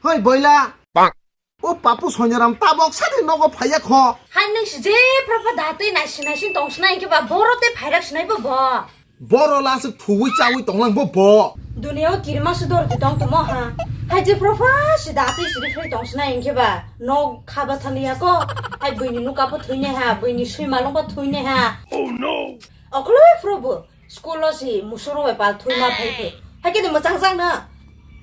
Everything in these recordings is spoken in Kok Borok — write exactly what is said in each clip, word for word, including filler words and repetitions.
Hoi boila. Pak. O papu Sonyaram tabok sadi nogo phaiya kho. Hai nwng si je prapha datwi naisi naisi tong sinai hinkhe ba boro tei phairak sinai bo bo. Boro lasuk thuwi chawi tonglang bo bo. Duniya o kirima su dor tong tongmo ha. Hai je prapha si datwi siri phai tong sinai hinkhe ba nog khaba thaliya ko. Hai buini nuka bo thuinai ha, buini sui malung bo thuinai ha. Oh no. Okloi phrobo. School o si musoro bai pal thui ma phai phe. Hai khe de mwchang jang na.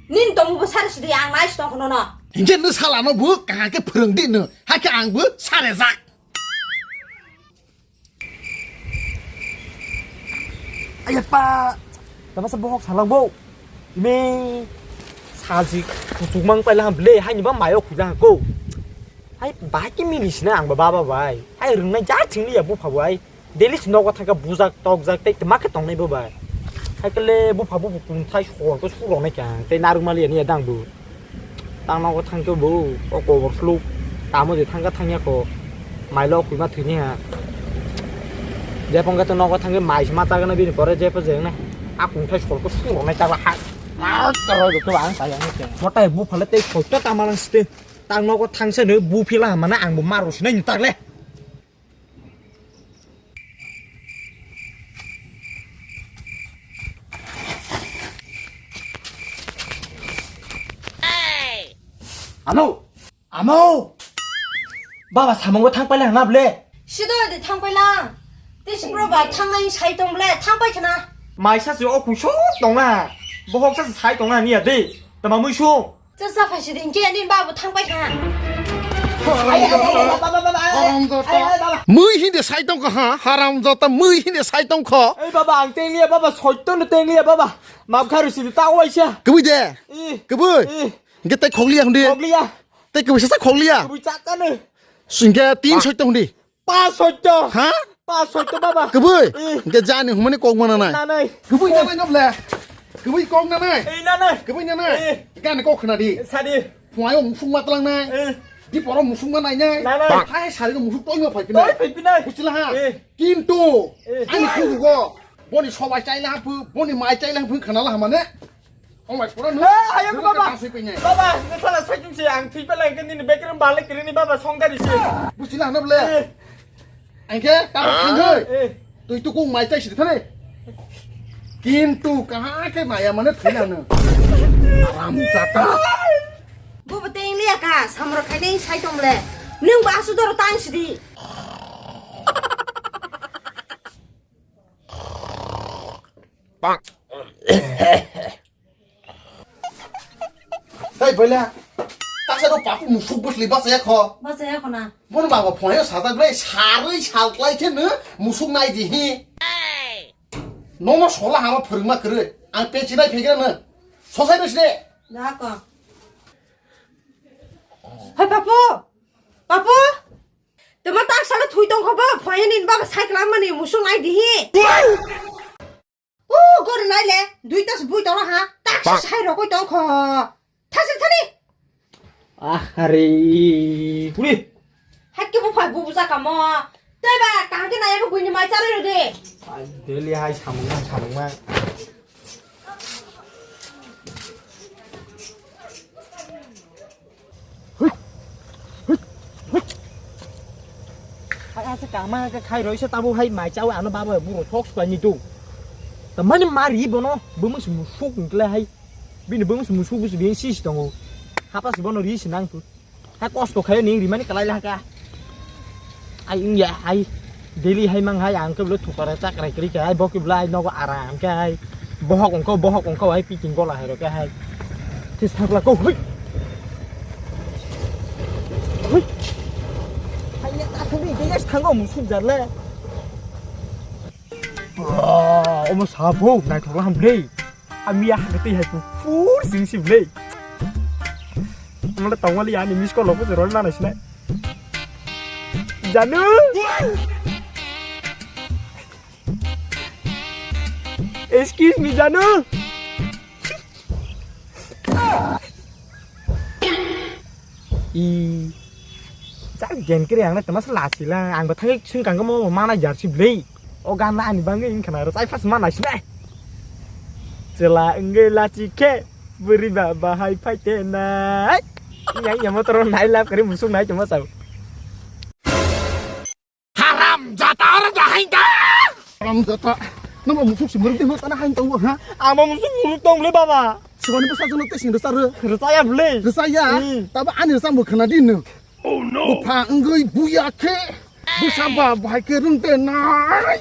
Nin tongmu bo sar si di ang nai si tong khono no. Hinkhe no sala no bo kaham khe phwrwng di no. Hai khe ang bo sare jak. Ayappa. Tama sa bohok salang bo. Ime salsi kusuk mang paila ham ble hai ni ba mayo khuja ko. Hai bai ke mini sina ang ba baba bai. Hai rwngnai jar thingli ya bupha bai. Daily si nogo thangkha bujak tokjak tei tma khe tongnai bo bai. Hai khe le bupha bubu kum thai sor khe surok nai kha tei narwk mali ya ni ya dang bo. Tang nogo thangkhe bo o kobor sluk tamo je thangkha thangya ko. Mai lo kuima thwini ha. Jepong khe to nogo thangkhe mai se ma chagana bini pore jepho jeng nai. A kum thai sor khe surok nai chagla ha. Motai bupha le tei soita tama lang ste. Tang nogo thangsa no buphila ha mane ang bo maro sinai ni tak le. Amo! Amo! Baba samungo thang paila na ble? Sido de thang paila. Tisi bro ba thang nai sai tong ble, thang pai khna. Mai sa si o kuso tong na. Bohok sa sai tong na ni ya de. Tama mui su. Cha cha phai si din ke nin babu thang pai kha. Mui hinde sai tong kha, haram jota mui hinde sai tong kho. Ei baba, ang tengliya baba, soitto no tengliya baba. Map kharu si ta waisa. Kubui de? Eh. Kubui? Eh. Ge tai khokliya hundi? Khokliya. Tai kubui sa khokliya? Kubui chakka no. Singke tin soitto hundi. Pas soitto. Ha? Pas soitto baba. Kubui? Eh. Ge jani humani kok mana nai. Nanai. Kubui nanai noble. Kubui kok nanai. Eh, nanai. Kubui nanai. Eh. Gani kok khna di. Sadi. Phuaio musuk ma tlang nai. Eh. Di poro musuk ma nai nai. Nanai. Hai sari no musuk toi ma phai pinai. Toi phai pinai. Buchila ha. Eh. Kintu. Eh. Ani kujugo. Boni sobai chaila ha phu, boni mai chaila ha phu khna la ha mane. Oh my God, no. Hey, ayo, baba. Tang sui pinai. Baba, no sala sai chung se ang thui pala ke nini background bale kiri ni baba song dari se. Buchila na ble. Eh. Angke ta thang hoi. Eh. Tui tu kung mai chai si thane. Kintu kaha ke maya mane thina no. Aram jata. Bo bo teng liya ka samro khaini sai tong le. Nung ba su dor tang si di. Bang. Hei, boila. Taksa do papu musuk bwsli bachaya kho. Bachaya kho na. Bono baba phone sajak ble sarwi sal klai khe no musuk nai di hi. Nono sola hama phwrwngma kwrwi. Ang pechi nai phegra no. Sosai no sine. Da ko. Hei papu. Papu. Tuma taksa thui tong kho bo phone ni baba cycle mani musuk nai di hi. O gori nai le, duita se bui tong ha, tak se sai rokoi tong kho. Thasi thani. Ahari. Puri. Hakki bu phai bu buja kamo. Tei ba, kaham ke nai bu buini mai charai rode. Daily hai samung mang, samung mang. Hai asa kama ke khai roi sa tabo hai mai chao ano babo buro sok spai ni tu. Tamani mari bono bumung sumu suk ngle hai. Bini bumung sumu suk bisi bini sis tongo. Hapa si bono ri sinang tu. Hai kosto khai ni ri mani kalai la ka. Ai wngya hai daily hai mang hai ang keblo thukara chakrai kri kha hai bo keblo hai nogo aram kha hai bohok ongkho bohok ongkho hai piting gola hai rok kha hai this thakla ko hui hui hai ya ta thumi ke yes thango musuk jarle. Omo sabo naithok la hamle. Ami ya hagati hai pur sing si ble. Mala tawali ani miss call opo rol mana sina. Janu. Excuse me, Janu. I. Chak gen kiri ang na temas lasila ang bathang sing kang mo mana jar si ble. O gana ani bangwi wngkha na rw chai phas ma naisne. Chwla wngwi lachi khe Bwrwi ba bahai phai te nai. Yang yang motor nai lap kari musuk nai tongma sao. Haram jata oro jahai ta. Haram jata. Nang musuk si muruk ding tana hain tong ha. Ama musuk muruk tong le baba. Sibani bwsa jono te sing rwsa rw. Rwsa ya bwle. Rwsa ya. Hmm. Taba ani rwsa mo khana din no. Oh no! Bupha wngwi buya khe bwsa ba bahai khe rwng te nai.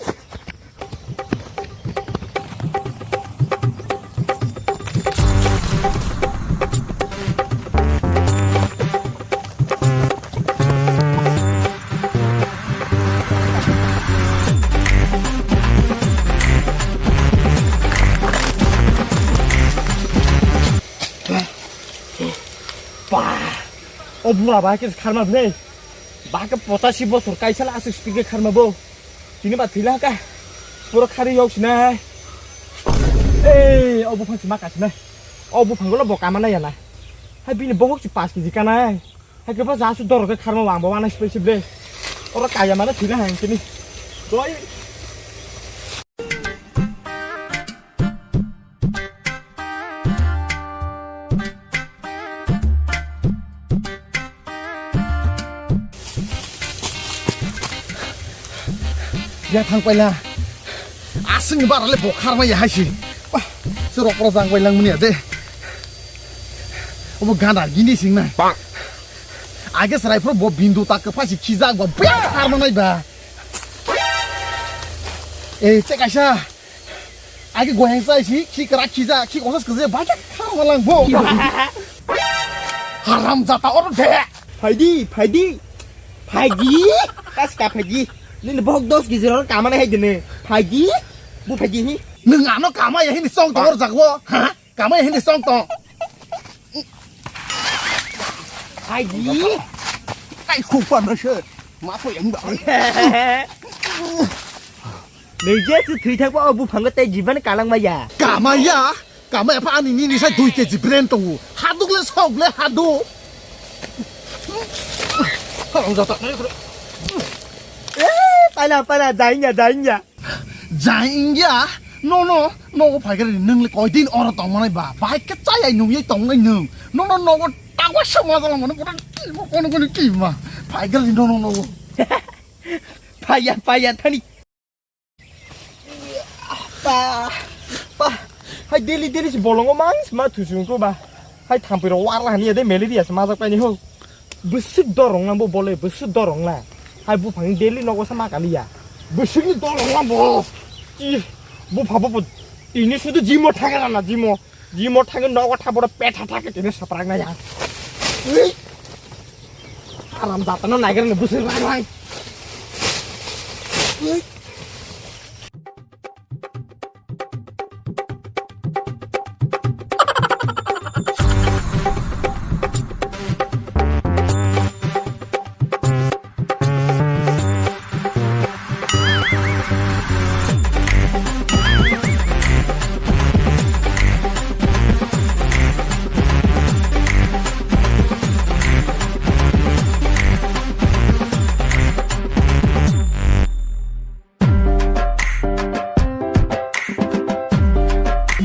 Ba, o bura ba khe kharma bwle. Ba khe pochashi bosor kaisa la aswk speed khe kharma bo. Tini ba thwila ka. Puro khari yok sinai. Ei, o buphang si ma ka sinai. O buphang lo bo kama na ya na. Hai bini bohok si paanch kg kanai. Hai khe ba jasu doro khe kharma wang bo wana sipai sible. Oro kaya mana thwila hai kini. Doi. Ya thang paila. Aswk ni bara le bo kharma ya hai si. Bah, se rok pro jang bai lang mani ya de. Omo ganda gini sing nai. Age serai pro bo bindu tak ke phasi khijak ba. Bah, kharma nai ba. Eh, che kaisa. Agi goyang sai si, khi kra khija, khi kosa kje, ba kha malang bo. Haram jata oro de. Phaidi, phaidi. Phaidi. Kas ka phaidi. Nini bok dos kg ro kamana hai dene. Phaidi. Bu phaidi hi. Nung ano kama ya hini song tor jagwo. Ha? Kama ya hini song to. Phaidi. Ai khu pa na se. Ma pho yang da. Nui je su thwi thakba o buphango tei jibani kalang maya. Kamaya, kamaya pha ani nini sai dui kg brain tongo. Haduk le sok le hadu. Harang jata. Eh, pala, pala, jainya, jainya. Jainya, no, no, no, phaikari nung le koi din oro tong manai ba. Bai ke chayai nung ye tong nai nung. No, no, no, tangwa sama jala mano kono kono kima. Phaikari no, no, no. Paya, paya, thani. Pa, pa. Hai daily, daily si bolongo mang si ma thusung ko ba. Hai thampui ro war la hani de malaria si majak pani ho. Bwswk dorong lang bo bole, bwswk dorong lang. Hai buphang daily nogo sa ma kaliya. Bwswk ni dorong lang bo. Ki, bupha bo bo. Ini sudu jimo thaga na jimo. Jimo thangi nogo tha boro petha tha ke tini saprak na ya. Ui. Haram jata no naigar no busur rai rai. Ui.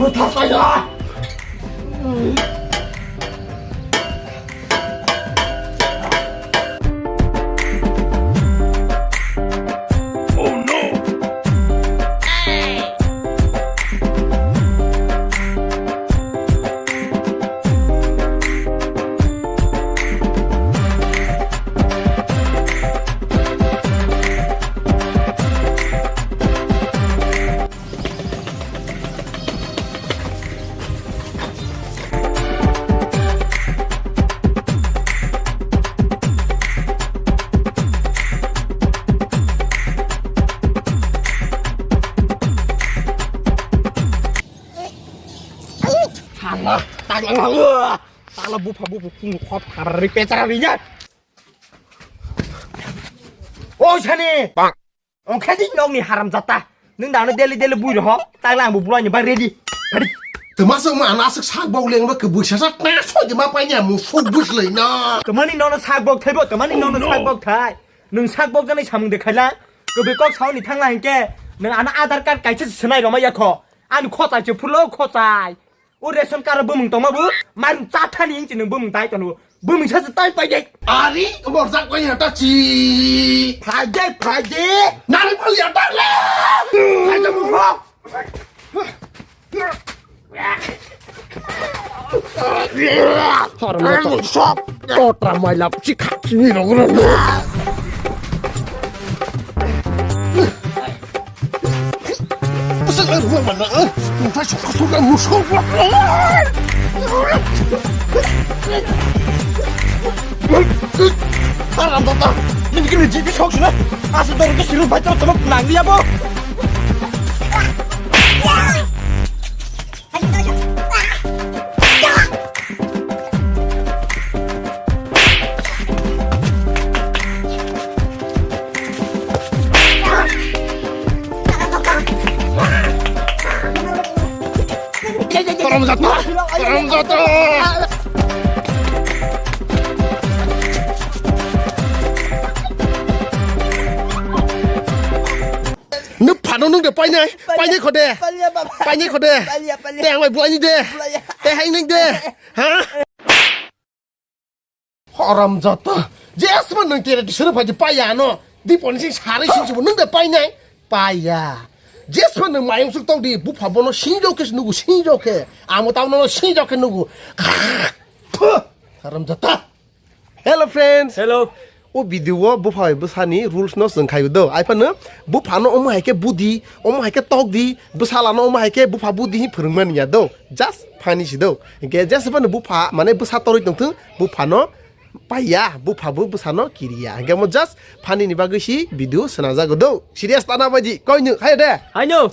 Bwtharkaya! Tala, tala, tala, tala, bupha, bupha, kung, khop, kharari, pechara, ringa. O sani. Ongkhe di nokni haram jata. Nung dano daily daily bui roho. Tagla ang bo bulai ni ba ready. Ready. Tama sok ma ana sok sak bok leng ba ke bui sasa tna so de ma pa nya mu sok bus lei na. Tamani nono sak bok thaibo, tamani nono sak bok thai. Nung sak bok jani samung de khaila. Ko be kok sauni thangla hingke. Nung ana Aadhaar card kaisa sinai roma yakho. Ani khochai che phulo khochai. O ration card bumung tongma bu, marung cha thani hinchi nung bumung tai tonu. Bumung sa tai pai dai. Ari, borjak pai ya ta chi. Phai dai, phai dai. Nari pal ya ta le. Phai dai bu. Haram sok. Kotra maila chikha chini rogro. Pasal ai ruang mana? Nungtai sok sok musok. Haram dota. Nini kini jibi sok sina. Asal dari ke siru baca teman nang dia bo. Haramjata! Haramjata! Nung phano nung de painai, painai khode. Palia baba. Painai khode. Palia, palia. Te ang bai buani de. Buaya. Te hai nung de. Ha? Haramjata. Jesma nung tere tisere phaji paya no. Di pon sing sare sing chubo nung de painai. Paya. Jesma nung mayung suk tau di bupha bono singjok ke nugu singjok ke. Amo tau no singjok ke nugu. Puh. Haramjata. Hello friends. Hello. O video o bupha bai bwsani rules no chwng khai do. Ai phano bupha no omo hai khe budi, omo hai khe tok di, bwsala no omo hai khe bupha budi hi phwrwng mani ya do. Just funny si do. Ge just phano bupha mane bwsa toroi tong thung, bupha no paiya, bupha bo bwsa no kiriya. Ge mo just funny ni bagwi si video swnajak do. Serious ta na baji koi nung hai de. Hai no.